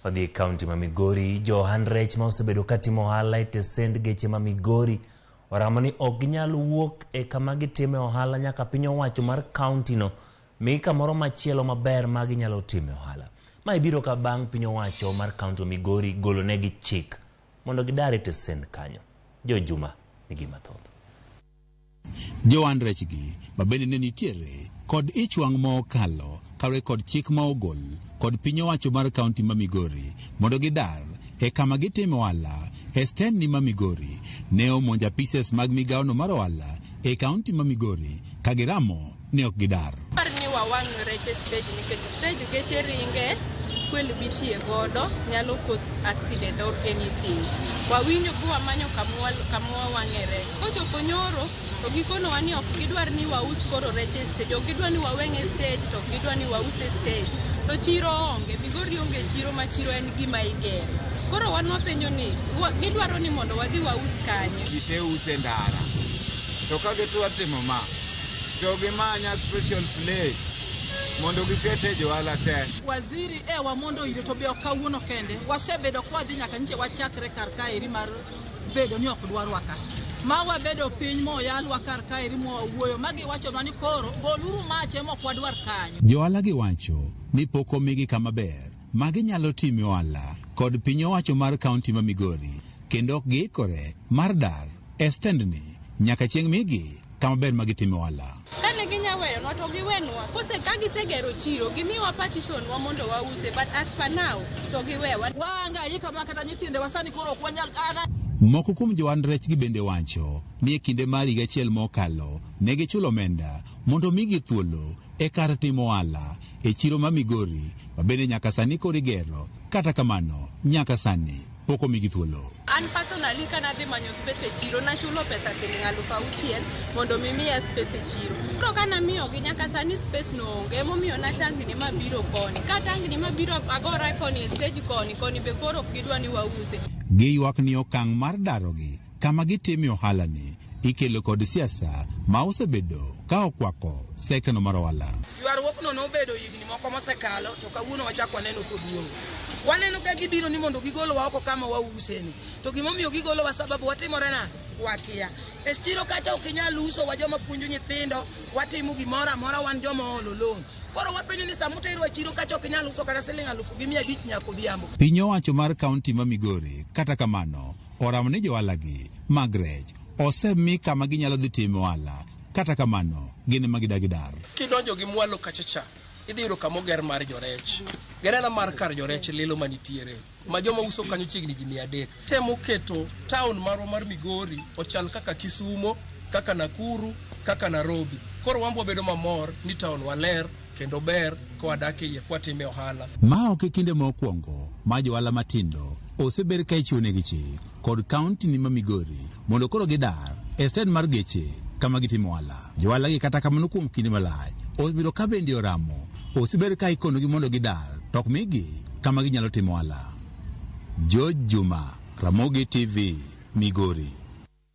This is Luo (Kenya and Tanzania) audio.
Wadhi e kaunti ma Migori, jo ohand rech ma osebedo ka timo ohala e tesend geche ma Migori oramo ni ok ginyal wuok e kama gitime ohala nyaka piny owacho mar kaunti no mi kamoro machielo maber ma ginyalo time ohala. Mae biro ka bang' piny owacho mar kaunti ma Migori golonegi chik mondo gidar e tesend kanyo. Jo Juma nigi mathoth. Johand rechgi ma bende ne nitiere kod ich wang' ma okalo kaluwore kod chik ma ogol kod piny owacho mar kaunti ma Migori mondo gidar e kama gitime ohala e stendni ma Migori ne omonjo apises mag migawono mar ohala e kaunti ma Migori ka giramo ni ok gidar. Par ni wawang' rech e stage nikech stage geche ringe fuel mitiye godo nyalo cause accident or anything. Wawinjo ka wamanyo kama wawang'e rech. Kochopo nyoro to gikonowa ni ok gidwar ni waus koro rech e stage. Ok gidwar ni waweng' e stage to ok gidwar ni waus e stage. To chiro onge, Migori onge chiro ma chiro en gima igero. Koro wan wapenjo ni gidwaro ni mondo wadhi waus kanye. Ji te use ndara. To ka gidwa timo ma, to gimanya special place mondo gikete johala te. Waziri e wamondo ire to be ok kawuono kende. Wasebedo kwadhi nyaka nyiche wachakre kar kaeri mar bedo ni ok dwarwa ka. Ma wabedo piny moyalwa kar kaeri mwawuoyo ma giwachonwa ni koro goluru mache mok wadwar kanyo. Johala giwacho ni pok omigi kama ber ma ginyalo time ohala kod piny owacho mar kaunti ma Migori kendo ok giikore mar dar e stendni nyaka chieng' migi kama ber ma gitime ohala. Kane ginya weyonwa to giwenwa. Kose ka gisegero chiro, gimiwa partition wa mondo wause, but as per now to giwewa. Wahangaika ma kata nyithindewa sani koro ok wanyal Moko kuom johand rechgi bende wacho ni e kinde mar higa achiel mokalo ne gichulo omenda mondo omigi thuolo e kar timo ohala e chiro ma Migori ma bende nyaka sani koro igero kata kamano nyaka sani pok omigi thuolo. An personally kana dhi manyo space e chiro nachulo pesa siling 6,000 mondo mi miya space e chiro. Koro kana miyogi nyaka sani space no onge emomiyo natangni mabiro koni. Katangni mabiro agora koni e stage koni, koni be koro ok gidwa ni wause. Giywak ni okang' mar darogi kama gitime ohala ni ikelo kod siasa ma osebedo ka okwako sekta no mar ohala. Ywaruokno nobedo higni moko mosekalo to kawuono wachak waneno koduogo. Waneno ka gibiro ni mondo gigolwa oko kama wauseni. To gimomiyo gigolowa sababu watimore na wakia. E chiro kacha ok inyal uso wa joma puonjo nyithindo, watimo gimoro amora wan joma oolo loan. Koro wapenjo ni sama oterwa chiro kacha ok inyal uso kata siling 1,500 nyaka odhiambo. Piny owacho mar kaunti ma Migori kata kamano oramo ni johala gi mag rech osemi kama ginyalo dhi timo ohala kata kamano gin ema gidagi dar. Kidonjo gi mwalo kacha cha, idhi yudo kama oger mar jorech. Gerena mar kar jorech lilo manitiere ma joma uso kanyo chiegni ji 300. Temo keto town marwa mar Migori ochal kaka Kisumo, kaka Nakuru, kaka Nairobi. Koro wan wabedo mamor ni town waler kendo ber ka wadak e iye kwatime ohala. Ma ok e kinde mokwongo ma johala matindo oseber ka ichiwonegi chik kod kaunti ni ma Migori mondo koro gidar e stand mar geche kama gitimo ohala. Johala gi kata kamano kuom kinde malach osebedo ka bende oramo oseber ka ikonogi mondo gidar to ok migi kama ginyalo timo ohala. George Juma, Ramogi TV, Migori.